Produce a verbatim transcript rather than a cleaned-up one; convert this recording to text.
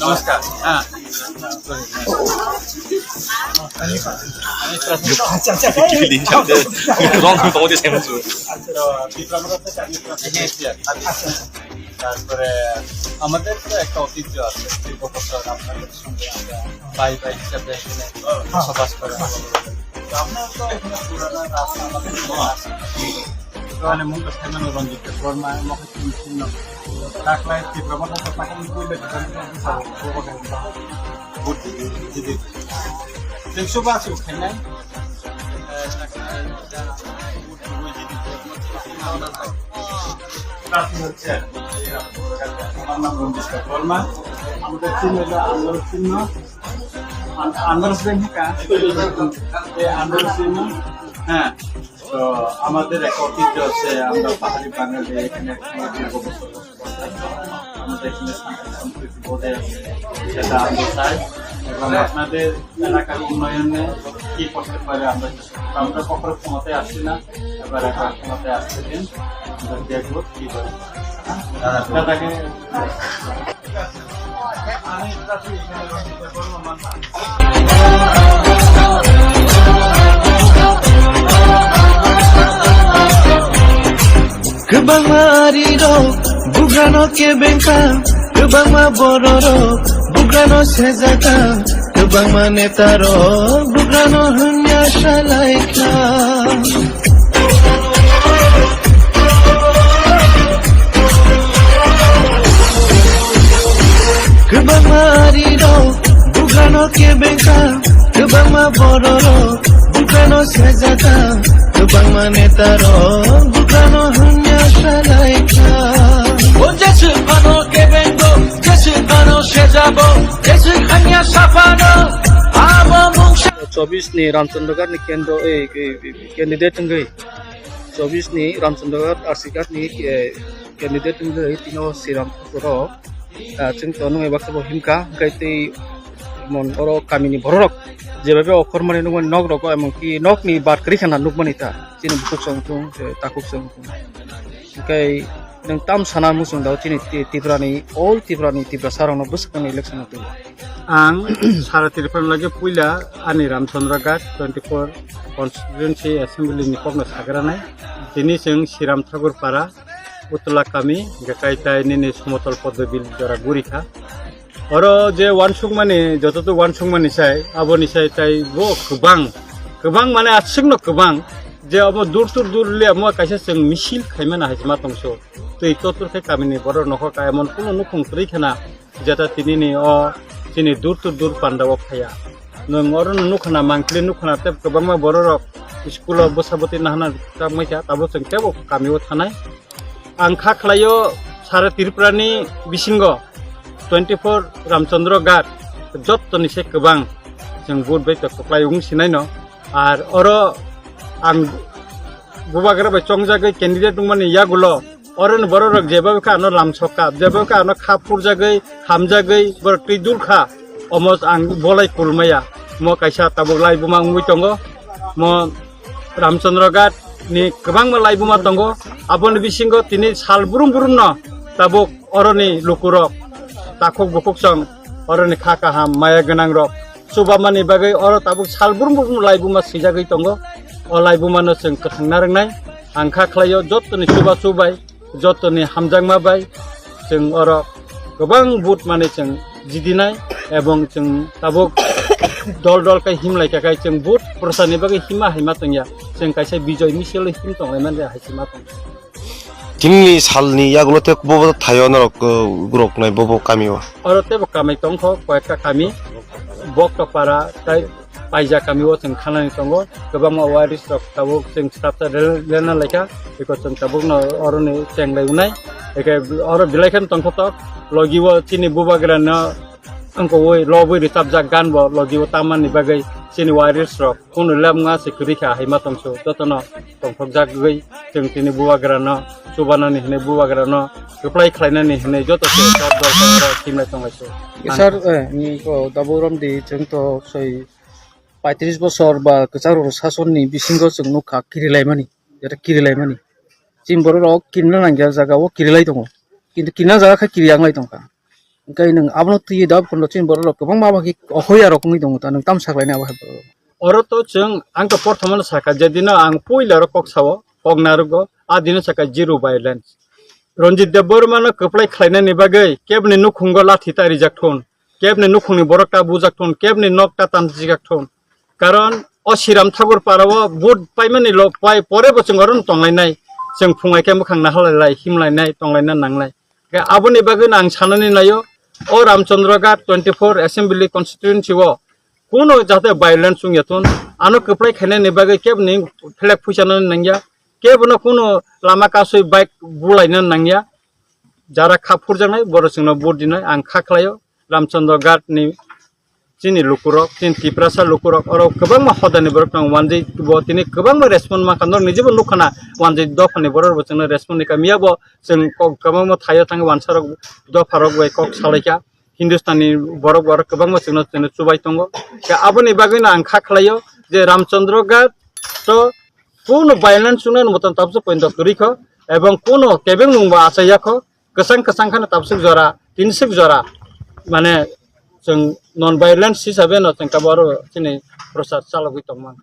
নমস্কার। হ্যাঁ। আচ্ছা, আচ্ছা। তো, ত্রিপুরা মথা থেকে আমি এখানে এসেছি আর কি। তারপরে আমাদের তো একটা ঐতিহ্য আছে, দীর্ঘ বছর আপনাদের সঙ্গে আমরা ভাই ভাই হিসাবে এখানে বসবাস করে। তো আপনারা তো এখানে পুরানো রাস্তা আমাদের এখানে আছে। তো মানে মুন্ডা সাইমন রঞ্জিত বর্মা, মহাসিং সিংহ, তাকলাই ত্রিপুরা মথা তো তাকে আমি কইলে তো আমি তো বুঝাবো, বুঝাবো, বুঝাবো। বুঝছি, বুঝছি, বুঝছি। দেখছো বা আছে ওখানে? আমার নাম রঞ্জিত বর্মা। আমাদের চিহ্ন হলো আন্দোলন চিহ্ন। আন-, আন্দোলন চিহ্ন কি? এই আন্দোলন চিহ্ন। হ্যাঁ, তো আমাদের একটা ঐতিহ্য আছে, আমরা পাহাড়ি বাঙালি এখানে একশো দীর্ঘ বছর বসবাস করছি। আমাদের এখানে শান্তি সম্প্রীতি বজায় আছে, সেটা আমরা চাই। এবং আপনাদের এলাকার উন্নয়নে কি করতে পারে আমরা চেষ্টা করবো। আমরা কখনো ক্ষমতায় আসছি না, এবার এখন ক্ষমতায় আসতে দিন, আমরা দেখবো কি করে। দাদাকে Kwbangma arirok bugrano kebengkha, kwbangma bororok bugrano sejaka, kwbangma netarok bugrano hwnya salaikha. Kwbangma arirok bugrano kebengkha, kwbangma bororok bugrano sejaka, kwbangma netarok bugrano hwnya salaikha. O jeswk phano kebengo, jeswk phano sejabo, jeswk hanya saphano, abo mungsa. Chobbish ni Ramchandra Ghat ni kendro, eh, eh, eh, candidate wngwi, chobbish ni Ramchandra Ghat R C Ghat ni, eh, candidate wngwi tino Sriram Thakur o, ah, chwng to nungwi baksa bo himkha, hwnkhe tei mon oro kamini bororok jebabe okhormani nukmani nok rogo, emon ki nokni bar kwrwi khana nukmani ta chini bukhuk chwng thung, eh, takhuk chwng thung. Hwnkhe nwng tam sana muchung dao chini Ti-, Tripura ni, all Tripura ni Tiprasa rokno bwswk nang election o twi. Ang sara Tripura lage puila ani Ramchandra Ghat twenty four constituency assembly ni kokno sagranai. Tini chwng Sriram Thakur para, Utla kami, hwnkhe kaitai nini somotol poddo bil jora gurikha. Oro je uansukmani, joto to uansukmani sai, aboni sai tai bo kwbang, kwbang mane aswkno kwbang, je obo dur tur dur le omo kaisa chwng misil khaimani hai se ma tongso. Twi totur khe kamini borok nokho ka emon kuno nukhung kwrwi khena, jeta tinini o chini dur tur dur panda o phaiya. Nwng oro no nukhana mangkli nukhana tei kwbangma bororok school o bwsa bwtwi nahana tangmai kha, tabuk chwng teibo kami o thanai. Ang kha khlaio sara Tripura ni bisingo twenty four Ramchandra Ghat jottoni se kwbang chwng vote bai toktoklai wng sinai no. Ar oro ang bubagra bai chongjagwi candidate wngmani yagulo oro ni bororok jeba kha ano lamsok kha, jeba kha ano kha phurjagwi hamjagwi borok twi dul kha, omo ang bolai kulmaya. Mo kaisa tabuk laibuma wngwi tongo, mo Ramchandra Ghat ni kwbangma laibuma tongo. Aboni bisingo tini sal brum brum no tabuk oroni lukurok takhuk bukhuk song oroni kha kaham maya gwnang rok chubamani bagwi oro tabuk sal brum brum laibuma swijagwi tongo. O laibuma no chwng kwthang narwknai ang kha khlaio jottoni chuba chubai. Jotoni hamjakma bai chwng oro kwbang vote mani chwng jidinai ebong chwng tabuk dol dol khe himlai kha khai chwng vote prochar ni bagwi hima hai ma tongya, chwng kaisa bijoy misil him tonglai mani hai se ma tong. Chini salni yagulo tei bobo thaio norok, uh, rok nai bobo kamio. Oro teibo kamai tongkho koyekta kami, Boktopara tei Paija kami o chwng khanani tongo, kwbangma waris rok tabuk chwng swrapsa rel-, rena laikha, beko chwng tabukno oroni chenglai unai, eke oro belai kheno tongkhotok, logi o chini bubagrano wngkowoi lobwi rwchapjak gan bo logi o tamani bagwi chini waris rok kunu lemnga se kwrwi kha hai ma tongso jotono tongthokjagwi chwng chini bubagrano chubanani hwnwi bubagrano reply khlainani hwnwi joto se dol dol khe oro himlai tonglaiso. Sir, eh, ni ko tabuk romdi chwng to soi paitris bosor ba kwchak rok sasonni bisingo chwng nukha kirilaimani, jeta kirilaimani. Chini borok rok kirina nangya jaga o kirilai tongo. Kintu kirina jaga khe kiriya wnglai tongkha. Hwnkhe nwng abono twiwi da kono chini borok rok kwbangma abo khe ohoya rok wngwi tongo ta nwng tamo saklainai abo hai borok. Oro to chwng ang to porthomo no sakha je dino ang puila ro kok sao kok narugo a dino sakha zero violence. Ranjit Debbarma no kwplai khlainani bagwi kebni nukhungo lathi ta rijak thun, kebni nukhungni borok ta bujak thun, kebni nok ta tanjijak thun. Karon o Sriram Thakur para o vote paimani lo pai pore bo chwng oro no tonglainai, chwng phungai khe mwkhang naharlailai himlainai tonglaina nangnai. Khe aboni bagwi no ang sanani naio o Ramchandra Ghat twenty four assembly constituency o kuno jate violence wngya thun, ano kwplai khainani bagwi kebni phelek phuisanani nangya, kebono kuno lama kasui bike bulaina nangya. Jara kha phurjaknai borok chwngno vote dinai ang kha khlaio Ramchandra Ghat ni chini lukurok, chini Tiprasa lukurok, oro kwbangma hodani borok tongo, wanjwi bo tini kwbangma respond mankha, norok nijebo nukkhana, wanjwi dophani borok bo chwngno respond ni kamiya bo chwng kok kwbangma thaio thangwi wansarok dopharok bai kok salaikha, Hindustani borok borok kwbangma chwngno chwngno chubai tongo. Khe aboni bagwino ang kha khlaio je Ramchandra Ghat to kuno violence chwngno mutan tabsuk pointo kwrwi kho, ebong kuno kebengmung bo achaiya kho, kwchang kwchang kheno tabsuk jora, tinsuk jora, mane chwng non violence hisabe no chwng kabo aro chini prochar chalogwi tongmani.